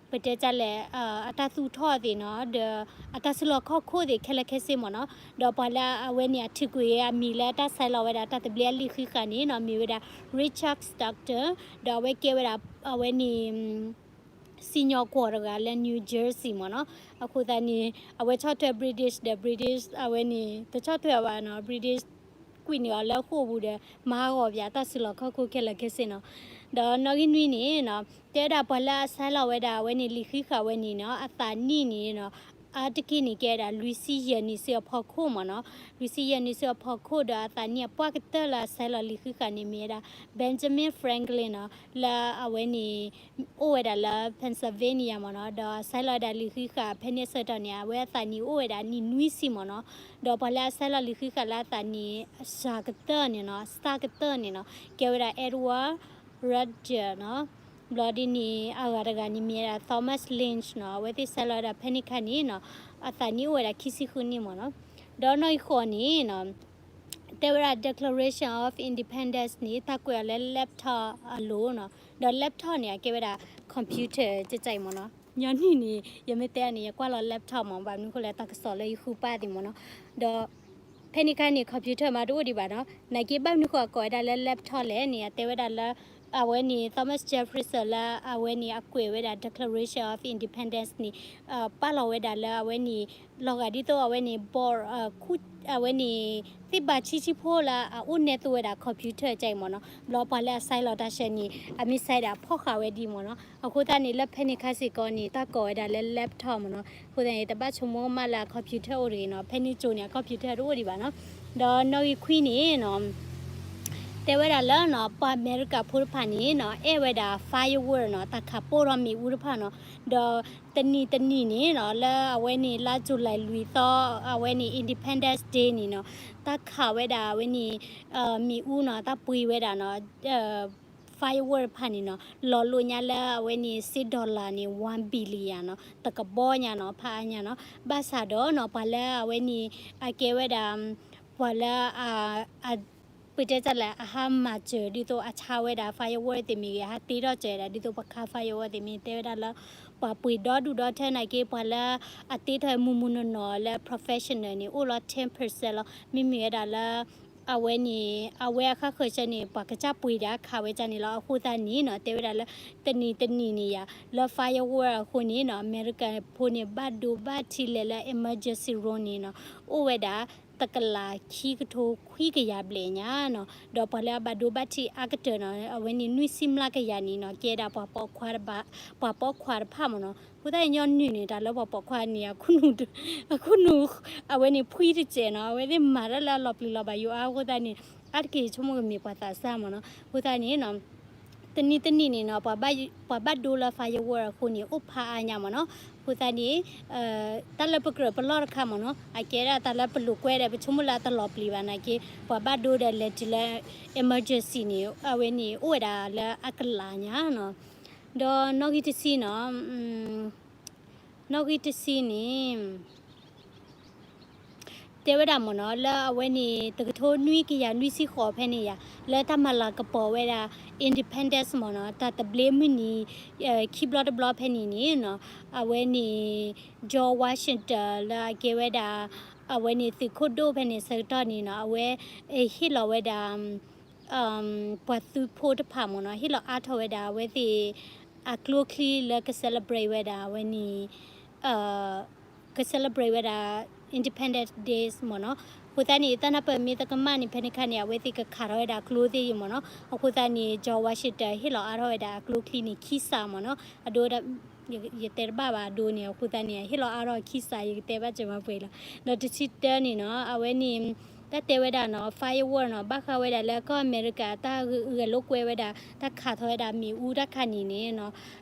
ပတဲတၢ်လဲၣ် အတၢ်သူၣ်ထီၣ်သ့ၣ်နီၤ ဒီးအတၢ်စုလီၢ်ခီၣ်ခိၣ်သ့ၣ်ခဲလၢာ်ခဲဆ့မ့ၢ်နီၤ. ဒီးပှၤလၢအဝဲန့ၣ် အထုးကွံာ်အမံၤလၢအတၢ်ဆဲးလီၤဝဲဒၣ် တၢ်သဘျ့အလံာ်ဃံးဃာ်န့ၣ်နီၤ မ့ၢ်ဝဲဒၣ် Richard Stockton ဒီးအဝဲကဲဝဲဒၣ် အဝဲန့ၣ် စံၣ်ညီၣ်ကွီၢ်တဂၤလၢ New Jersey မ့ၢ်နီၤ. အဃိသတးန့ၣ် အဝဲဆီၣ်ထွဲ British ဒီး British အဝဲန့ၣ် တဆီၣ်ထွဲဘၣ်နီၤ British ကွံာ်န့ၢ်အီၤလၢဃိာ်ပူၤဒီး မၤဟးဂီၤပၠးတၢ်စုလီၢ်ခီၣ်ခိၣ်ခဲလၢာ်ခဲဆ့နီၤ. ဒီးနီၣ်ဂံၢ်နွံန့ၣ်နီၤ တဲဝဲဒၣ်ပှၤလၢအဆဲးလီၤဝဲဒၣ်အဝဲန့ၣ် လံာ်ဃံးဃာ်ဝဲန့ၣ်နီၤ အသးနံၣ်န့ၣ်နီၤ အါတက့ၢ်န့ၣ် ကဲဝဲဒၣ်လွံၢ်ဆံယဲၢ်နံၣ်ဆူအဖီခိၣ်မ့ၢ်နီၤ. လွံၢ်ဆံယဲၢ်နံၣ်ဆူအဖီခိၣ်ဒီးအသးနံၣ်အပှၢ်ကတၢၢ်လၢအဆဲးလီၤလံာ်ဃံးဃာ်န့ၣ်မ့ၢ်ဝဲဒၣ် Benjamin Franklin နီၤ လၢအဝဲန့ၣ် အိၣ်ဝဲဒၣ်လၢ Pennsylvania မ့ၢ်နီၤ. ဒီးအဆဲးလီၤဝဲဒၣ်လံာ်ဃံးဃာ်ဖဲန့ၣ်အဆၢကတီၢ်န့ၣ် အဝဲအသးနံၣ်အိၣ်ဝဲဒၣ်နံၣ်နွံဆံမ့ၢ်နီၤ. ဒီးပှၤလၢအဆဲးလီၤလံာ်ဃံးဃာ်လၢအသးနံၣ်အစှၤကတၢၢ်န့ၣ်နီၤ စှၤကတၢၢ်န့ၣ်နီၤ ကဲဝဲဒၣ် Edward Rutger နီၤ. ဘျီဒ်န့ၣ် အဂၤတဂၤန့ၣ်မ့ၢ်ဝဲဒၣ် Thomas Lynch နီၤ အဝဲသ့ၣ်ဆဲးလီၤဝဲဒၣ်ဖဲန့ၣ်အခါန့ၣ်နီၤ အသးနံၣ်အိၣ်ဝဲဒၣ်ခံဆံဃုနံၣ်မ့ၢ်နီၤ. ဒီးနီၣ်ဂံၢ်ဃိးန့ၣ်နီၤ တဲဝဲဒၣ် Declaration of Independence န့ၣ် တၢ်ကွဲးအီၤလၢ laptop အလိၤနီၤ. ဒီး laptop န့ၣ် အကဲဝဲဒၣ် computer ကကဲအံၤမ့ၢ်နီၤ. ညီနုၢ်န့ၣ် ယမ့ၢ်တဲအီၤန့ၣ် ယကွၢ်လီၤ laptop မ့ၢ် ဘၣ်မနုၤဃိလဲၣ် တၢ်ကစီၣ်လၢယဃုပၢ်သ့ၣ်မ့ၢ်နီၤ. ဒီး ဖဲန့ၣ်အခါန့ၣ် computer မးတအိၣ်ဒံးဘၣ်နီၤ. နာ်က့ဘၣ်မနုၤဃိအကိးဝဲဒၣ်လၢ laptop လဲၣ်န့ၣ် အတဲဝဲဒၣ်လၢ အဝဲန့ၣ် Thomas Jefferson လၢအဝဲန့ၣ် အကွဲးဝဲဒၣ် Declaration of Independence န့ၣ် ပာ်လီၤဝဲဒၣ်လၢအဝဲန့ၣ် လီၤဂာ်ဒ်သိးအဝဲန့ၣ် board အဝဲန့ၣ် သ့ၣ်ဘၣ်ဆံးဆံးဖိလၢအအိၣ်နဲၣ်သိးဝဲဒၣ် computer ကဲအံၤမ့ၢ်နီၤ. ဘျီပှၤလၢအဆဲးလီၤတၢ်ဆှၢန့ၣ် အမ့ၢ်ဆဲးဒၣ်ဖီၣ်ဃာ်ဝဲဒ်မ့ၢ်နီၤ. အဃိသတးန့ၣ် လၢဖဲန့ၣ်ခါစ့ၢ်ကီးန့ၣ် တၢ်ကိးဝဲဒၣ်လၢ laptop မ့ၢ်နီၤ. အဃိသတးန့ၣ် တဘၣ်ဆိကမိၣ်မးလၢ computer အိၣ်တဂ့ၤနီၤ. ဖဲန့ၣ်ကၠိန့ၣ် အ computer တအိၣ်ဒံးဘၣ်နီၤ. ဒီးနီၣ်ဂံၢ်ခွံန့ၣ်နီၤ တဲဝဲဒၣ်လၢနီၤ ပှၤအမဲရကၤဖိတဖၣ်န့ၣ်နီၤ အဲၣ်ဝဲဒၣ် firework နီၤ တၢ်ခးပိၢ်ထီၣ်မ့ၣ်အူတဖၣ်နီၤ. ဒီးတနံၤတနံၤန့ၣ်နီၤ လၢအဝဲန့ၣ် လါ July လွံၢ်သီ အဝဲန့ၣ် Independence Day န့ၣ်နီၤ တၢ်ခးဝဲဒၣ်အဝဲန့ၣ် မ့ၣ်အူနီၤ တၢ်ပှ့ၤဝဲဒၣ်နီၤ firework တဖၣ်န့ၣ်နီၤ လီၤလိာ်ညါလၢအဝဲန့ၣ် စ့ dollar န့ၣ် one billion နီၤ တကဘီညါနီၤ ဖးအါညါနီၤ. ဘၣ်ဆၣ်ဒီးနီၤ ပှၤလၢအဝဲန့ၣ် အကဲဝဲဒၣ် ပှၤလၢ ပတဲတၢ်လဲၣ် အဟးမၤစၢၤ ဒ်သိးအဆါဝဲဒၣ် firework သ့ၣ်မ့ၢ်ဂ့ၤ အဟးတ့ထီၣ်စၢၤဒၣ် ဒ်သိးပှၤခး firework သ့ၣ်မ့ၢ် တဲဝဲဒၣ်လၢ ပှၤပှ့ၤဒီဒူၣ်ဒီထၢနာ်က့ ပှၤလၢအတ့ထီၣ်မုၢ်မုၢ်နီၢ်နီၢ်လၢ professional န့ၣ် အိၣ်လီၤ ten percent လီၤ. မ့မ့ၢ်ဝဲဒၣ်လၢ အဝဲန့ၣ် အဝဲအခါဃၢၤဆၢန့ၣ် ပှၤကစၢ်ပှ့ၤဒၣ်ခးဝဲဒၣ်န့ၣ်လီၤ. အဃိသတးန့ၣ်နီၤ တဲဝဲဒၣ်လၢ တနံၤတနံၤန့ၣ်ယၤ လၢ firework အဃိန့ၣ်နီၤ အမဲရကၤဖိန့ၣ် ဘၣ်ဒိဘၣ်ထံးလဲၤလၢ emergency room န့ၣ်နီၤ အိၣ်ဝဲဒၣ် တကလးခံကထိခွံကယၤဘျဲၣ်ညါနီၤ. ဒီးပှၤလၢအဘၣ်ဒိဘၣ်ထံးအါကတၢၢ်နီၤ အဝဲန့ၣ်နွံဆံမျးကယၤန့ၣ်နီၤ ကဲဒၣ်ပှၤပိာ်ခွါတဖၣ်မ့ၢ်နီၤ. အဃိသတးညီနုၢ်န့ၣ် တၢ်လၢပှၤပိာ်ခွါန့ၣ် အခိၣ်နူာ် အဝဲန့ၣ်ဖှံတစဲးနီၤ အဝဲသ့ၣ်မၤတၢ်လၢအလီၤပျံၤလီၤဘၣ်ယိၣ်အါ အဃိသတးန့ၣ် အါတက့ၢ်ဆိကမိၣ်ကမ့ၢ်ပှၤသးစၢ်မ့ၢ်နီၤ. အဃိသတးန့ၣ်နီၤ တနံၤတနံၤန့ၣ်နီၤ ပှၤဘၣ်ဒိလၢ firework အဃိန့ၣ် အိၣ်ဖးအါညါမ့ၢ်နီၤ. အဃိသတးန့ၣ် တၢ်လၢပကြၢးပလီၢ်တခါမ့ၢ်နီၤ အကဲဒၣ်တၢ်လၢပလိာ်ကွဲဒီး ပဆိကမိၣ်လၢအတလီၤပျံၤဘၣ်နာ်က့ ပှၤဘၣ်ဒိဒီးလဲၤတုၤလၢ emergency န့ၣ် အဝဲန့ၣ်အိၣ်ဝဲဒၣ်လၢအကလးညါနီၤ. ဒီးနီၣ်ဂံၢ်တဆံနီၤ နီၣ်ဂံၢ်တဆံန့ၣ် တဲဝဲဒၣ်မ့ၢ်နီၤ လၢအဝဲန့ၣ် တကထိနွံကယၤနွံဆံဃိးဖဲန့ၣ်ယၤ လၢတၢ်မၤလၤကပီၤဝဲဒၣ် independence မ့ၢ်နီၤ တၢ်သဘျ့မုၢ်နံၤ ခံဘျီတဘျီဖဲန့ၣ်န့ၣ်နီၤ အဝဲန့ၣ် George Washington လၢအကဲဝဲဒၣ် အဝဲန့ၣ်သုးခိၣ်ဒိၣ်ဖဲန့ၣ်ဆၢကတီၢ်န့ၣ်နီၤ အဝဲဟ့ၣ်လီၤဝဲဒၣ် ပှၤသုးဖိတဖၣ်မ့ၢ်နီၤ ဟ့ၣ်လီၤအါထီၣ်ဝဲဒၣ်အဝဲသ့ၣ် အကျိချံလၢက celebrate ဝဲဒၣ်အဝဲန့ၣ် က celebrate ဝဲဒၣ် Independence Day မ့ၢ်နီၤ. အဃိသတးန့ၣ် တၢ်နၢ်ပၢၢ်မ့ၢ်တကမၣ်န့ၣ် ဖဲန့ၣ်အခါန့ၣ် အဝဲသ့ၣ်ကခးထီၣ်ဝဲဒၣ်အကျိသ့ၣ်အံၤမ့ၢ်နီၤ. အဃိသတးန့ၣ် George Washington ဟ့ၣ်လီၤအါထီၣ်ဝဲဒၣ်အကျိချံန့ၣ် ခံစးမ့ၢ်နီၤ. အဒိ ယတဲတဘၣ်ဘၣ်အဒိန့ၣ် အဃိသတးန့ၣ် ဟ့ၣ်လီၤအါထီၣ်ခံစး ယကတဲဘၣ်စၢၤမၤပှဲၤလီၤ. ဒီးတဆံတၢန့ၣ်နီၤ အဝဲန့ၣ် တၢ်တဲဝဲဒၣ်နီၤ firework နီၤ ဘၣ်ဃးဝဲဒၣ်လၢကီၢ်အမဲရကၤတၢ်ဂဲၤလိာ်ကွဲဝဲဒၣ် တၢ်ခးထီၣ်ဝဲဒၣ်မ့ၣ်အူတၢ်ခါန့ၣ်န့ၣ်နီၤ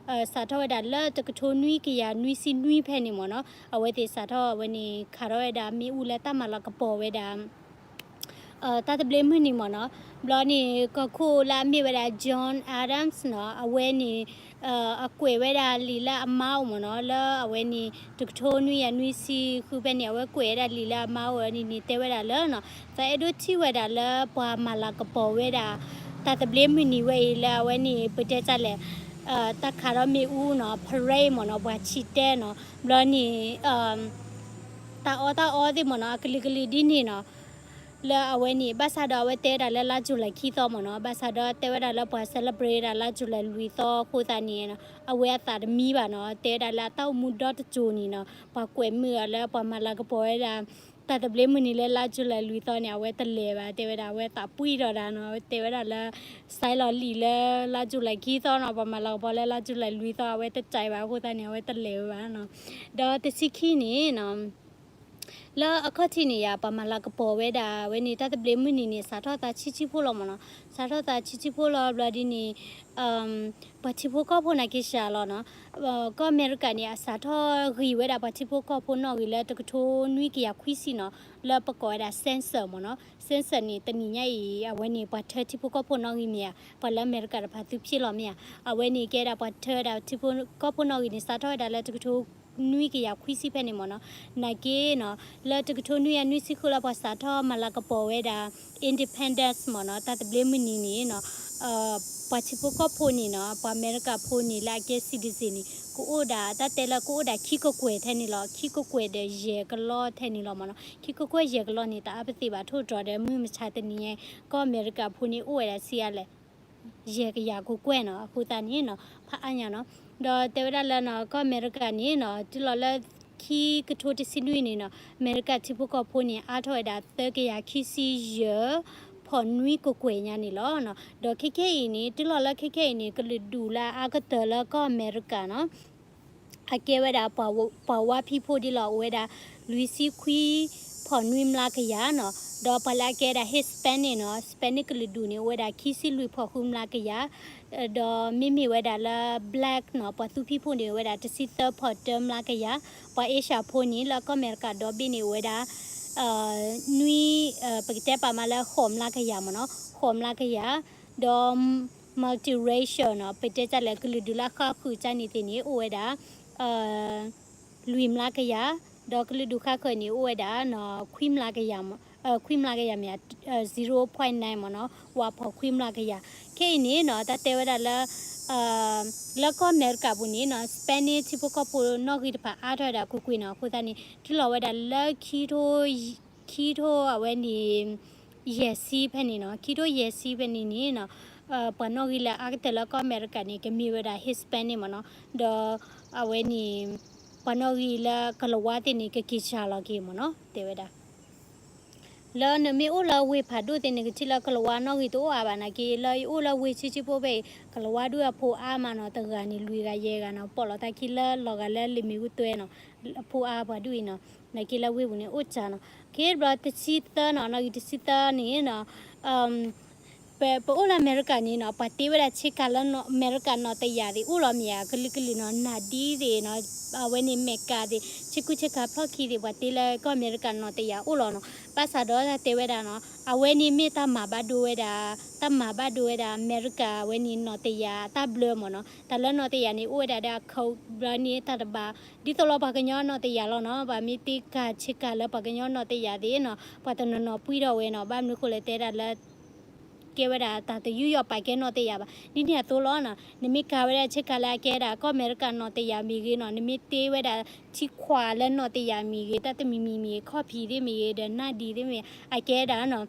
စးထီၣ်ဝဲဒၣ်လၢတကထိနွံကယၤနွံဆံနွံဖဲန့ၣ်မ့ၢ်နီၤ အဝဲသ့ၣ်စးထီၣ်အဝဲန့ၣ် ခးထီၣ်ဝဲဒၣ်မ့ၣ်အူလၢတၢ်မၤလၤကပီၤဝဲဒၣ် တၢ်သဘျ့မုၢ်နံၤမ့ၢ်နီၤ, ဘျီန့ၣ် ကီၢ်ခိၣ်လၢအမ့ၢ်ဝဲဒၣ် John Adams နီၤ, အဝဲန့ၣ် အကွဲးဝဲဒၣ်လံာ်လၢအမါအိၣ်မ့ၢ်နီၤ, လၢအဝဲန့ၣ် တကထိနွံကယၤနွံဆံဃုဖဲန့ၣ် အဝဲကွဲးဝဲဒၣ်လံာ်လၢအမါအိၣ်န့ၣ်န့ၣ် တဲဝဲဒၣ်လၢနီၤ, သးအဲၣ်ဒိးထံၣ်ဝဲဒၣ်လၢပှၤမၤလၤကပီၤဝဲဒၣ် တၢ်သဘျ့မုၢ်နံၤဝဲအံၤလၢအဝဲန့ၣ် ပတဲတၢ်လဲၣ် တၢ်ခးဒီးမ့ၣ်အူနီၤ, parade မ့ၢ်နီၤ, ပှၤဆံးတဲနီၤ, ဘျီန့ၣ် တၢ်အီၣ်တၢ်အီသ့ၣ်မ့ၢ်နီၤ, အကလုာ်ကလုာ်ဒ်န့ၣ်နီၤ, လၢအဝဲန့ၣ် ဘၣ်ဆၣ်ဒီးအဝဲတဲဝဲဒၣ်လၢလါ July ခံသီမ့ၢ်နီၤ, ဘၣ်ဆၣ်ဒီးတဲဝဲဒၣ်လၢပှၤ celebrate ဝဲဒၣ်လါ July လွံၢ်သီအဃိသတးန့ၣ် အဝဲအသးတမံဘၣ်နီၤ, တဲဝဲဒၣ်လၢအတၢ်အိၣ်မူဒီတစိၤန့ၣ်နီၤ, ပှၤကွဲးမုာ်အီၤလၢပှၤမၤလၤကပီၤဝဲဒၣ် တၢ်သဘျ့မုၢ်နံၤလၢလါ July လွံၢ်သီန့ၣ် အဝဲတလဲၤဘၣ်, တဲဝဲဒၣ်အဝဲသးပှံၢ်ထီၣ်ဒၣ်နီၤ, တဲဝဲဒၣ်လၢ စဲးလီၤလံာ်လၢလါ July ခံသီနီၤ, ပှၤမၤလၤကပီၤလၢလါ July လွံၢ်သီ အဝဲတကြိုက်ဘၣ်အဃိသတးန့ၣ် အဝဲတလဲၤဝဲဘၣ်နီၤ, ဒီးတဆံခံန့ၣ်နီၤ လၢအခီၣ်ထံးန့ၣ်ယါ ပှၤမၤလၤကပီၤဝဲဒၣ်ဝဲန့ၣ် တၢ်သဘျ့မုၢ်နံၤန့ၣ် စးထီၣ်သးဆံးဆံးဖိလီၤမ့ၢ်နီၤ, စးထီၣ်သးဆံးဆံးဖိလီၤ ဘျီဒ်န့ၣ် ပှၤထံဖိကီၢ်ဖိနာ်က့စှၤလီၤနီၤ, ကီၢ်အမဲရကၤန့ၣ် အစးထီၣ်ဂံၢ်ဝဲဒၣ်ပှၤထံဖိကီၢ်ဖိနီၣ်ဂံၢ်လၢတကထိနွံကယၤခွံဆံနီၤ, လၢပကိးဝဲဒၣ် census မ့ၢ်နီၤ, census န့ၣ် တနံၤညါအံၤ အဝဲန့ၣ် ပှၤထၢထံဖိကီၢ်ဖိနီၣ်ဂံၢ်မ့ၢ်ဧါ, ပှၤလၢအမဲရကၤတဖၣ်သုးဖံးလီၤမ့ၢ်ဧါ, အဝဲန့ၣ်ကဲဒၣ်ပှၤထၢဝဲဒၣ်ထံဖိကီၢ်ဖိနီၣ်ဂံၢ်န့ၣ် စးထီၣ်ဝဲဒၣ်လၢတကထိ နွံကယၤခွံဆံဖဲန့ၣ်မ့ၢ်နီၤ, နာ်က့နီၤ, လၢတကထိနွံကယၤနွံဆံဃုလၢပှၤစးထီၣ်မၤလၤကပီၤဝဲဒၣ် independence မ့ၢ်နီၤ, တၢ်သဘျ့မုၢ်နံၤန့ၣ်နီၤ, ပှၤထံဖိကီၢ်ဖိန့ၣ်နီၤ, ပှၤအမဲရကၤဖိန့ၣ်လၢအကဲ citizen န့ၣ် ကအိၣ်ဒၣ် တၢ်တဲလၢကအိၣ်ဒၣ်ခံကကွဲၢ်ထဲန့ၣ်လီၤ, ခံကကွဲၢ်ဒီးယဲၢ်ကလီထဲန့ၣ်လီၤမ့ၢ်နီၤ, ခံကကွဲၢ်ယဲၢ်ကလီန့ၣ် တအါပသ့ၣ်ဘၣ်ထိၣ်တြီၤဒီး မုၢ်မဆါတနံၤညါ ကီၢ်အမဲရကၤဖိန့ၣ် အိၣ်ဝဲဒၣ်ဆံးအါလဲၣ် ယဲၢ်ကယၤကကွဲၢ်နီၤ, အဃိသတးန့ၣ်နီၤ ဖးအါညါနီၤ, ဒီးတဲဝဲဒၣ်လၢနီၤ ကီၢ်အမဲရကၤန့ၣ်နီၤ တုၤလီၤလၢခံကထိတဆံနွံန့ၣ်နီၤ, အမဲရကၤထံဖိကီၢ်ဖိန့ၣ် အါထီၣ်ဝဲဒၣ်သၢကယၤခံဆံယဲၢ်ဖီၣ်နွံကကွဲၢ်ညါန့ၣ်လီၤ. ဒီးခဲခဲအံၤန့ၣ် တုၤလီၤလၢခဲခဲအံၤန့ၣ် ကလုာ်ဒူၣ်လၢအအါကတၢၢ်လၢကီၢ်အမဲရကၤနီၤ အကဲဝဲဒၣ် ပှၤဝါဖံးဖိဒ်လီၤ အိၣ်ဝဲဒၣ် လွံၢ်ဆံခွံဖီၣ်နွံမျးကယၤနီၤ, ဒီးပှၤလၢအကဲဒၣ် Hispanic နီၤ, Hispanic ကလုာ်ဒူၣ်န့ၣ် အိၣ်ဝဲဒၣ် ခံဆံလွံၢ်ဖီၣ်ဃုမျးကယၤ, ဒီးမ့မ့ၢ်ဝဲဒၣ်လၢ Black နီၤ, ပှၤသူဖံးဖိန့ၣ် အိၣ်ဝဲဒၣ် တဆံသၢဖီၣ်တၢမျးကယၤ, ပှၤအ့ရှၢၣ်ဖိန့ၣ် လၢကီၢ်အမဲရကၤဒီဘ့ၣ်န့ၣ် အိၣ်ဝဲဒၣ် နွံ ပကတဲပာ်မးလၢဃိးမျးကယၤမ့ၢ်နီၤ, ဃိးမျးကယၤ, ဒီး multiracial နီၤ, ပတဲတၢ်လဲၣ် ကလုာ်ဒူၣ်လၢအဃါဃုာ်ကၢ်န့ၣ်သ့ၣ်န့ၣ် အိၣ်ဝဲဒၣ် လွံၢ်မျးကယၤ, ဒီးကလုာ်ဒူၣ်ဃါဃုာ်န့ၣ် အိၣ်ဝဲဒၣ် ခွံမျးကယၤ, ခွံမျးကယၤမ့ၢ် zero point nine မ့ၢ်နီၤ, ဝးဖီၣ်ခွံမျးကယၤ. ခဲအံၤန့ၣ်နီၤ တၢ်တဲဝဲဒၣ်လၢ လၢကီၢ်အမဲရကၤပူၤန့ၣ်နီၤ Spanish ထံဖိကီၢ်ဖိနီၣ်ဂံၢ်တဖၣ်အါထီၣ်ဝဲဒၣ်ကွ့ၢ်ကွ့ၢ်နီၤ, အဃိသတးန့ၣ် တုၤလီၤဝဲဒၣ်လၢ ခံထိအဝဲန့ၣ် ယဲၢ်ဆံဖဲန့ၣ်နီၤ, ခံထိယဲၢ်ဆံဖဲန့ၣ်န့ၣ်နီၤ ပှၤနီၣ်ဂံၢ်လၢအါကတၢၢ်လၢကီၢ်အမဲရကၤန့ၣ် ကမ့ၢ်ဝဲဒၣ် Hispanic မ့ၢ်နီၤ, ဒီးအဝဲန့ၣ် ပှၤနီၣ်ဂံၢ်လၢကလၤဝါသ့ၣ်န့ၣ် ကက့ၤစှၤလီၤက့ၤမ့ၢ်နီၤ တဲဝဲဒၣ် လၢနမ့ၢ်အိၣ်လၢဝ့ၢ်ဖးဒိၣ်သ့ၣ်န့ၣ် ကထံၣ်လၢကလၤဝါနီၣ်ဂံၢ်တအိၣ်အါဘၣ်နာ်က့ လၢယအိၣ်လၢဝ့ၢ်ဆံးဆံးဖိဖဲအံၤ ကလၤဝါဒုးအဖိအါမးနီၤ, တဂၤန့ၣ် လွံၢ်ဂၤယဲၢ်ဂၤနီၤ, ပိာ်လီၤတၢ်ခံလၢလီၤဂာ်လၢလံာ်မ့ၣ်အူတွဲနီၤ, အဖိအါပှၤဒုးအံၤနီၤ, နာ်က့လၢဝ့ၢ်ပူၤန့ၣ်အိၣ်စှၤနီၤ. ကဲဘျီတဆံသၢနီၤ, နီၣ်ဂံၢ်တဆံသၢန့ၣ်နီၤ ပ ပအိၣ်လၢအမဲရကၤန့ၣ်နီၤ ပှၤတ့ဝဲဒၣ်ဆ့ကၤလၢအမဲရကၤနီၢ်တယာ်သ့ၣ်အိၣ်လီၤမ့ၢ်ဧါ, ကလုာ်ကလုာ်နီၤ, နၤဒံသ့ၣ်နီၤ, အဝဲန့ၣ်မဲကၤသ့ၣ် ဆ့ကူဆ့ကၤဖျီၣ်ခံသ့ၣ် ပှၤတ့လၢကီၢ်အမဲရကၤနီၢ်တယာ်အိၣ်လီၤနီၤ. ဘၣ်ဆၣ်ဒီးတၢ်တဲဝဲဒၣ်နီၤ အဝဲန့ၣ်မ့ၢ်တၢ်မၤဘၣ်ဒိဝဲဒၣ်, တၢ်မၤဘၣ်ဒိဝဲဒၣ်အမဲရကၤ အဝဲန့ၣ်နီၢ်တယာ်တၢ်ဘျၢမ့ၢ်နီၤ. တၢ်လၢနီၢ်တယာ်န့ၣ် အိၣ်ဝဲဒၣ်ဒီးအခိးဘျီန့ၣ် တၢ်တဘၣ် ဒ်သိးလီၤပှၤကညီနီၢ်တယာ်လီၤနီၤ. ပှၤမ့ၢ်တ့ကၤဆ့ကၤလၢပှၤကညီနီၢ်တယာ်သ့ၣ်နီၤ ပှၤတနီၤနီၤပှံၢ်ထီၣ်ဝဲနီၤ. ဘၣ်မနုၤဃိလဲၣ်တဲဒၣ်လၢ ကဲဝဲဒၣ်တၢ်တယူးယီၣ်ပာ်ကဲနီၢ်တယာ်ဘၣ်. ဒ်န့ၣ်အသိးလီၤနီၤ, နမ့ၢ်ကၤဝဲဒၣ်ဆ့ကၤလၢအကဲဒၣ်ကီၢ်အမဲရကၤနီၢ်တယာ်မ့ၢ်ဂ့ၤနီၤ, နမ့ၢ်တ့ဝဲဒၣ်ထံခွးလၢနီၢ်တယာ်မ့ၢ်ဂ့ၤ, တၢ်တမံၤမံၤမ့ၢ်ဂ့ၤ, ခီၣ်ဖံးသ့ၣ်မ့ၢ်ဂ့ၤ, ဒီးနၢ်ဒံသ့ၣ်မ့ၢ်ဂ့ၤ, အကဲဒၣ်နီၤ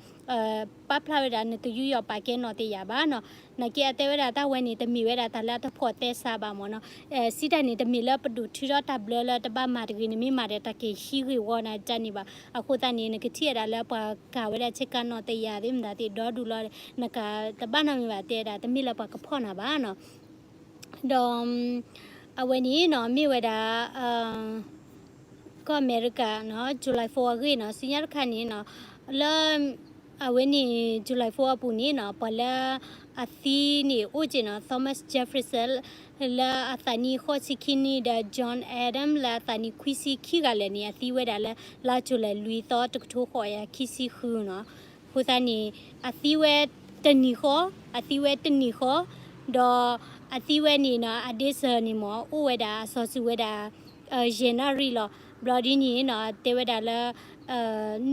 ပာ်ဖျါဝဲဒၣ်နတယူးယီၣ်ပာ်ကဲနီၢ်တယာ်ဘၣ်နီၤ. နာ်က့အတဲဝဲဒၣ်တၢ်ဝဲန့ၣ် တမ့ၢ်ဝဲဒၣ်တၢ်လၢအတဖိးသဲစးဘၣ်မ့ၢ်နီၤ. စံးတၢ်န့ၣ် တမ့ၢ်လၢပဒိၣ်ထုထီၣ်တၢ်ဘျၢလၢတဘၣ်မၤတဂ့ၤ, နမ့ၢ်မၤဒီးတၢ်က့ၤဟံးဂ့ၢ်ဝီနၤတၢ်န့ၣ်ဘၣ်. အဃိသတးန့ၣ် နကထံၣ်ဝဲဒၣ်လၢပှၤကၤဝဲဒၣ်ဆ့ကၤနီၢ်တယာ်သ့ၣ်မတၤသ့ၣ်ဒီဒူၣ်လီၤ, နကတဘၣ်နီတမံၤဘၣ် တဲဒၣ် တမ့ၢ်လၢပှၤကဖီၣ်နၤဘၣ်နီၤ. ဒီး အဝဲန့ၣ်နီၤ မ့ၢ်ဝဲဒၣ် ကီၢ်အမဲရကၤနီၤ July four အဂ့ၢ်နီၤ, ဆူညါတခါန့ၣ်နီၤ လၢ အဝဲန့ၣ် July four အပူၤန့ၣ်နီၤ ပှၤလၢအသံန့ၣ်အိၣ်က့ၤနီၤ Thomas Jefferson လၢအသးနံၣ်ဃိးဆံခံနံၣ် ဒီး John Adams လၢအသးနံၣ်ခွံဆံခံဂၤလၢာ်န့ၣ် အသံဝဲဒၣ်လၢ လါ July လွံၢ်သီ တကထိဃိးကယၤခံဆံဃုနီၤ. အဃိသတးန့ၣ် အသံဝဲတနံၤဃီ, အသံဝဲတနံၤဃီ, ဒီးအသံဝဲန့ၣ်နီၤ အဒ့စၢၤန့ၣ်မ့ၢ် အိၣ်ဝဲဒၣ်အစီၤစုၤဝဲဒၣ် ယဲၢ်နၣ်ရံၣ်လီၤ. ဘျီဒ်န့ၣ်နီၤ တဲဝဲဒၣ်လၢ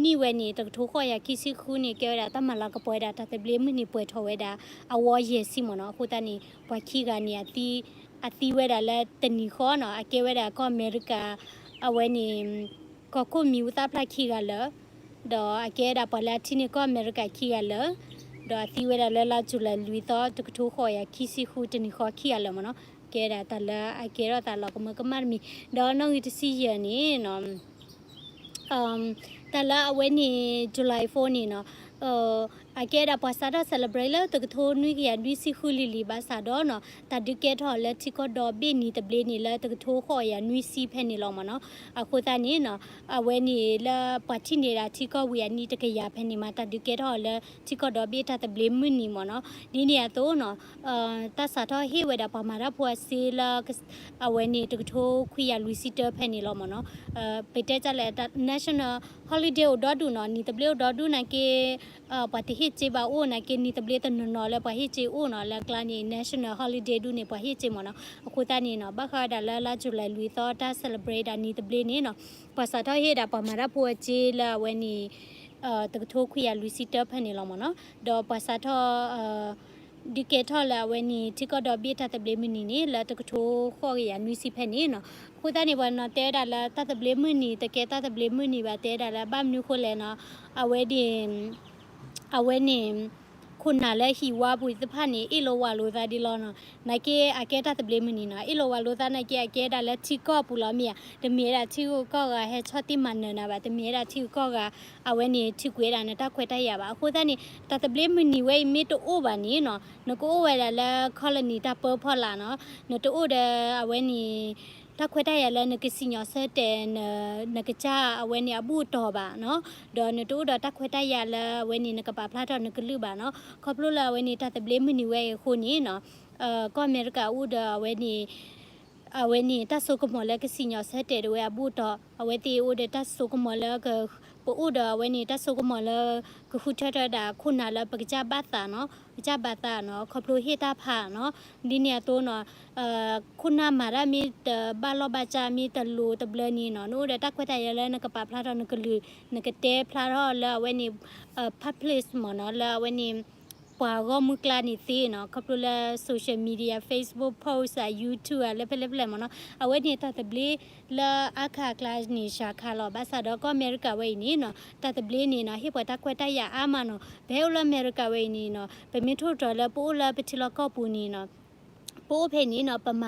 နံၣ်ဝဲန့ၣ် တကထိဃိးကယၤခံဆံဃုန့ၣ် ကဲဝဲဒၣ်တၢ်မၤလၤကပီၤဝဲဒၣ်တၢ်သဘျ့မုၢ်နံၤပှဲၤထီၣ်ဝဲဒၣ် အဝီယဲၢ်ဆံမ့ၢ်နီၤ. အဃိသတးန့ၣ် ပှၤခံဂၤန့ၣ် အသံဝဲဒၣ်လၢတနံၤဃီနီၤ အကဲဝဲဒၣ်ကီၢ်အမဲရကၤ အဝဲန့ၣ် ကီၢ်ခိၣ်မံၤဟူသၣ်ဖျါခံဂၤလၢာ် ဒီးအကဲဒၣ်ပှၤလၢအထံၣ်န့ၢ်ကီၢ်အမဲရကၤခံဂၤလၢာ်, ဒီးအသံဝဲဒၣ်လၢလါယူၤလံလွံၢ်သီ တကထိဃိးကယၤခံဆံဃု တနံၤဃီခံဂၤလၢာ်မ့ၢ်နီၤ. ကဲဒၣ်တၢ်လၢအကဲထီၣ်သးလီၤကမၢကမၣ်တမံၤ, ဒီးနီၣ်ဂံၢ်တဆံယဲၢ်န့ၣ်နီၤ တၢ်လၢအဝဲန့ၣ် July four န့ၣ်နီၤ အကဲဒၣ်ပှၤစးထီၣ် celebrate လၢတကထိနွံကယၤနွံဆံဃုလံၤလံၤ ဘၣ်ဆၣ်ဒီးနီၤ တၢ်ဒုးကဲထီၣ်လၢထံကီၢ်ဒီဘ့ၣ်နံၤသဘျ့န့ၣ် လၢတကထိဃိးကယၤနွံဆံဖဲန့ၣ်လီၤမ့ၢ်နီၤ. အဃိသတးန့ၣ်နီၤ အဝဲန့ၣ်လၢပှၤထံၣ်န့ၢ်ဒၣ်ထံကီၢ်ဝံၤအနံၤတကယၤဖဲန့ၣ်မး တၢ်ဒုးကဲထီၣ်လၢထံကီၢ်ဒီဘ့ၣ်တၢ်သဘျ့မုၢ်နံၤမ့ၢ်နီၤ. ဒ်န့ၣ်အသိးနီၤ တၢ်စးထီၣ်ဟ့ၣ်ဝဲဒၣ်ပှၤမၤတၢ်ဖိအစ့လၢ အဝဲန့ၣ်တကထိခွံကယၤလွံၢ်ဆံတၢဖဲန့ၣ်လီၤမ့ၢ်နီၤ. ပတဲတၢ်လဲၣ် national holiday အိၣ်ဒီဒူၣ်နီၤ နံၤသဘျ့အိၣ်ဒီဒူၣ်နာ်က့ ပှၤတဟ့ၣ်စ့ဘၣ်အိၣ်နာ်က့ နံၤသဘျ့တနီၤနီၤလၢပှၤဟ့ၣ်စ့အိၣ်နီၤ လၢအကျါန့ၣ် national holiday ဒူၣ်န့ၣ် ပှၤဟ့ၣ်စ့မ့ၢ်နီၤ. အဃိသတးန့ၣ်နီၤ ဘၣ်ဃးဝဲဒၣ်လၢလါယူၤလံလွံၢ်သီတၢ် celebrate ဒၣ်နံၤသဘျ့န့ၣ်နီၤ ပှၤစးထီၣ်ဟ့ၣ်ဒၣ်ပှၤမၤတၢ်ဖိအစ့လၢအဝဲန့ၣ် တကထိခွံကယၤလွံၢ်ဆံတၢဖဲန့ၣ်လီၤမ့ၢ်နီၤ. ဒီးပှၤစးထီၣ် ဒုးကဲထီၣ်လၢအဝဲန့ၣ် ထံကီၢ်ဒီဘ့ၣ်တၢ်သဘျ့မုၢ်နံၤန့ၣ် လၢတကထိဃိးကယၤနွံဆံဖဲန့ၣ်နီၤ. အဃိသတးန့ၣ် ပှၤနီၤတဲဝဲဒၣ်လၢတၢ်သဘျ့မုၢ်နံၤ တကဲတၢ်သဘျ့မုၢ်နံၤဘၣ် တဲဝဲဒၣ်လၢဘၣ်မနုၤဃိလဲၣ်နီၤ အဝဲန့ၣ် အဝဲန့ၣ် ခိၣ်နၢ်လၢဟံၣ်ဝါပူၤသ့ၣ်တဖၣ်န့ၣ် အ့ၣ်လိာ်ဝးလိာ်သးဒ်လီၤနီၤ. နာ်က့အကဲတၢ်သဘျ့မုၢ်နံၤနီၤ အ့ၣ်လိာ်ဝးလိာ်သးနာ်က့ အကဲဒၣ်လၢထံကီၢ်ပူၤလီၤမ့ၢ်ဧါ. တမ့ၢ်ဝဲဒၣ်ထံဂုၤကီၢ်ဂၤဟဲဆီၣ်တံၢ်မၤနၢၤနၤဘၣ်. တမ့ၢ်ဝဲဒၣ်ထံဂုၤကီၢ်ဂၤ အဝဲန့ၣ်ထံၣ်ကွံာ်ဝဲဒၣ်နတၢ်ခွဲးတၢ်ယာ်ဘၣ်. အဃိသတးန့ၣ် တၢ်သဘျ့မုၢ်နံၤဝဲအံၤမ့ၢ်တအိၣ်ဘၣ်န့ၣ်နီၤ နကအိၣ်ဝဲဒၣ်လၢ colony တၢ်ပၢဖီလာ်နီၤ နတအိၣ်ဒီးအဝဲန့ၣ် တၢ်ခွဲးတၢ်ယာ်လၢနကစံၣ်ညီၣ်ဆၢတဲာ် နကစၢ်အဝဲန့ၣ်အဘူၣ်အတီၢ်ဘၣ်နီၤ. ဒီးနတအိၣ်ဒီးတၢ်ခွဲးတၢ်ယာ်လၢအဝဲန့ၣ် နကပာ်ဖျါထီၣ်နကလုၢ်ဘၣ်နီၤ. ခီဖျိလၢအဝဲန့ၣ် တၢ်သဘျ့မုၢ်နံၤဝဲအံၤအဃိန့ၣ်နီၤ ကီၢ်အမဲရကၤအိၣ်ဒီးအဝဲန့ၣ် အဝဲန့ၣ် တၢ်စိကမီၤလၢကစံၣ်ညီၣ်ဆၢတဲာ်ဒၣ်ဝဲအဘူၣ်အတီၢ် အဝဲသ့ၣ်အိၣ်ဒီးတၢ်စိကမီၤလၢ ပအိၣ်ဒီးအဝဲန့ၣ် တၢ်စိကမီၤလၢ ကဃုထၢထီၣ်ဝဲဒၣ်ခိၣ်နၢ်လၢပကစၢ်ဘၣ်သးနီၤ ပကစၢ်ဘၣ်သးနီၤ ခီဖျိဟ့ၣ်တၢ်ဖးနီၤ ဒ်န့ၣ်အသိးနီၤ ခိၣ်နၢ်မၤတၢ်မ့ၢ်တဘၣ်လီၢ်ဘၣ်စၢ် မ့ၢ်တလိၤတဘျၢန့ၣ်နီၤ နအိၣ်ဒီးတၢ်ခွဲးတၢ်ယာ်လၢနကပာ်ဖျါထီၣ်နကလုၢ် နကတဲဖျါထီၣ်လၢအဝဲန့ၣ် public မ့ၢ်နီၤ လၢအဝဲန့ၣ် ပှၤဂီၢ်မုၢ်ကျါန့ၣ်သ့နီၤ ခီဖျိလၢ social media Facebook post အ YouTube အလၢဖဲလဲၣ်ဖဲလဲၣ်မ့ၢ်နီၤ အဝဲန့ၣ်တၢ်သဘျ့လၢအါခါအကျါန့ၣ် စှၤခါလီၤ. ဘၣ်ဆၣ်ဒီးကီၢ်အမဲရကၤဝဲအံၤန့ၣ်နီၤ တၢ်သဘျ့န့ၣ်နီၤ ဟ့ၣ်ပှၤတၢ်ခွဲးတၢ်ယာ်အါမးနီၤ ပဟဲအိၣ်လၢအမဲရကၤဝဲအံၤန့ၣ်နီၤ ပမ့ၢ်ထိၣ်သတြီၤလၢပအိၣ်လၢပထံလီၢ်ကီၢ်ပူၤန့ၣ်နီၤ ပအိၣ်ဖဲန့ၣ်နီၤ ပမ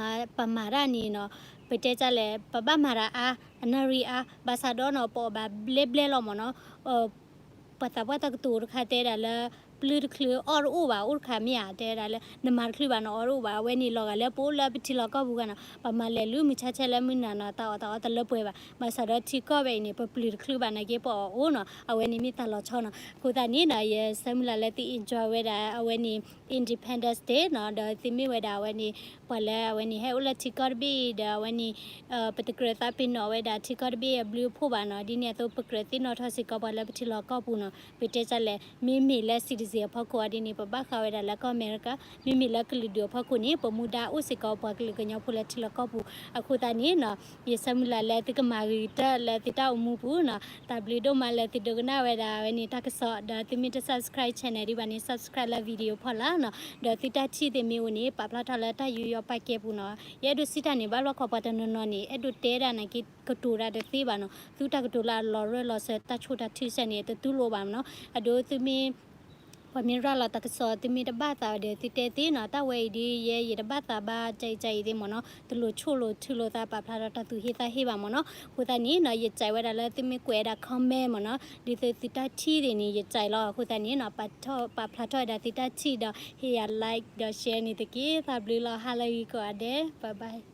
ၤတၢ်န့ၣ်နီၤ ပတဲတၢ်လဲၣ် ပဘၣ်မၤတၢ်အါ အနၣ်ရံၣ်အါ ဘၣ်ဆၣ်ဒီးနီၤ ပအီၣ်ဘၣ်ဘျဲဘျဲလီၤမ့ၢ်နီၤ ပှၤသးပှၢ်တၢ်ကတိၤတခါတဲဒၣ်လၢ ပျုၤတချုးအီၣ်တအိၣ်ဘၣ် အိၣ်တခါမ့ၢ်ဧါ တဲဒၣ်လၢ နမၤတချုးဘၣ် နအီၣ်တအိၣ်ဘၣ် အဝဲန့ၣ်လီၤဂာ်လၢပအိၣ်လၢပထံလီၢ်ကီၢ်ပူၤဂၤနီၤ ပမၤလဲၤလူၤမုၢ်ဆါဆဲးလၢမုၢ်နၤနီၤ တၢ်အီၣ်တၢ်အီတလၢပှဲၤဘၣ် ဘၣ်ဆၣ်ဒီးထံကီၢ်ဝဲအံၤန့ၣ် ပပျုၤတချုးဘၣ်နာ်က့ ပအီၣ်အိၣ်နီၤ အဝဲန့ၣ်မ့ၢ်တၢ်လီၤဆီနီၤ အဃိသတးန့ၣ်နီၤ ယဆၢမုၢ်လၢ်လၢသု enjoy ဝဲဒၣ် အဝဲန့ၣ် Independence Day နီၤ ဒီးသုမ့ၢ်ဝဲဒၣ်အဝဲန့ၣ် ပှၤလၢအဝဲန့ၣ် ဟဲအိၣ်လၢထံကီၢ်တဘ့ၣ်အံၤဒီးအဝဲန့ၣ် ပတကြၢးသးပ့ၤနီၣ်ဝဲဒၣ်ထံကီၢ်တဘ့ၣ်အဘျုးအဖှိၣ်ဘၣ်နီၤ ဒ်န့ၣ်အသိး ပကြၢးသ့ၣ်နီၣ်ထီၣ်စ့ၢ်ကီးပှၤလၢပထံလီၢ်ကီၢ်ပူၤနီၤ ပတဲတၢ်လဲၣ် မ့မ့ၢ်လၢ citizen အဖီခိၣ်အီၤဒ်န့ၣ် ပဘၣ်ဃးဝဲဒၣ်လၢကီၢ်အမဲရကၤ မ့မ့ၢ်လၢကလုာ်ဒူၣ်အဖီခိၣ်န့ၣ် ပမူဒါအိၣ်စ့ၢ်ကီးပှၤကလုာ်ကညီဖိလၢထံလီၢ်ကီၢ်ပူၤ အဃိသတးန့ၣ်နီၤ ယဆၢမုၢ်လၢ်လၢသုကမၤဂ့ၤကတၢၢ်လၢသုတၢ်အိၣ်မူပူၤနီၤ တၢ်ဘျုးဒိၣ်မးလၢသုဒိကနၣ်ဝဲဒၣ်အဝဲန့ၣ်တၢ်ကစီၣ် ဒီးသုမ့ၢ်တ subscribe channel ဒံးဘၣ်န့ၣ် subscribe လၢ video ဖီလာ်နီၤ ဒီးသုတၢ်ထံၣ်သ့ၣ်မ့ၢ်အိၣ်န့ၣ် ပာ်ဖျါထီၣ်လၢတၢ်ယူးယီၣ်ပာ်ကဲပူၤနီၤ ယအဲၣ်ဒိးစံးတၢ်န့ၣ် ဘၣ်ဘျီခီပှၤတနီၤနီၤန့ၣ် အဲၣ်ဒိးတဲဒၣ်နာ်က့ ကတိၤတၢ်တသ့ဘၣ်နီၤ သုတၢ်ကတိၤလၢအလီၤရၢၢ်လီၤစၢၤ တၢ်ဆိၣ်တၢ်ထုစ့ၢ်န့ၣ် တတူၢ်လိာ်ဘၣ်နီၤ အဒိသုမ့ၢ် ပှၤမ့ၢ်ရၤလီၤတၢ်ကစီၣ် သုမ့ၢ်တဘၣ်သးဒီးသုတဲသ့နီၤ တၢ်ဝဲအံၤဒ်ယဲ ယတဘၣ်သးဘၣ် ကၢအံၤကၢအံၤသ့ၣ်မ့ၢ်နီၤ တလိၣ်ဆိၣ်လိာ်ထုလိာ်သး ပာ်ဖျါထီၣ်တၢ်သူၣ်ဟ့သးဟ့ဘၣ်မ့ၢ်နီၤ အဃိသတးန့ၣ်နီၤ ယစံးဝဲဒၣ်လၢသုမ့ၢ်ကွဲးဝဲဒၣ် comment မ့ၢ်နီၤ ဒ်သိးသုတၢ်ထံၣ်သ့ၣ်န့ၣ် ယစံးလီၤ အဃိသတးန့ၣ်နီၤ ပာ်ဖျါထီၣ်ဝဲဒၣ်သုတၢ်ထံၣ်ဒီး ဟ့ၣ်ယၤ like ဒီး share န့ၣ်တက့ၢ် တၢ်ဘျုးလီၤ ဟါလၢဂ့ၤကိးဂၤဒဲး bye bye